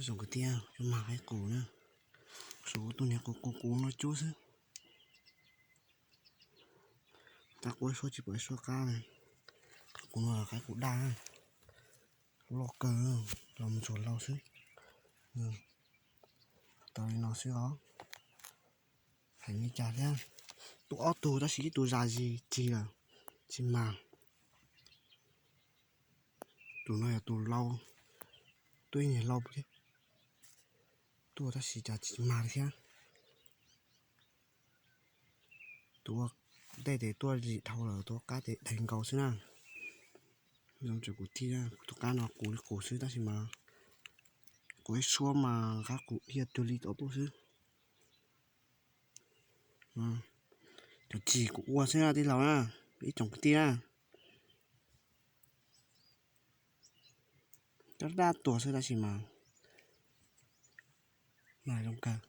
Zoo kwv tij, cov mag qaib qus na, suav kuv tus niag qus qus qus no cub xwb. Tab kuv suab tsis pom suab qab, qaib qus no qaib qus daj, loj kawg, los mus tsuas lau xwb. Tau li no xwb os. Hais li cas thiab, tuaj ob tug tab sis ib tug zam zis tsig lawm, tsis mag. Tus no yog tus lau, tuaj ib niag lau thiab, tuaj tab sis cas tsis mag thiab. Tus ua ntej ces tuaj zim dhau lawm, tus ua qab ces dhais nkaus xwb na. Zoo tseem kuv tij, tus qab no qus li qus xwb tab sis mas kuv ib suab mas qab qus dhia cuag li tau tuaj xwb. Cov tsis kuv ua xwb na tij laug na, ib tsoom kwv tij na. Cov daj tuag xwb tab sis mas mag zoo kawg.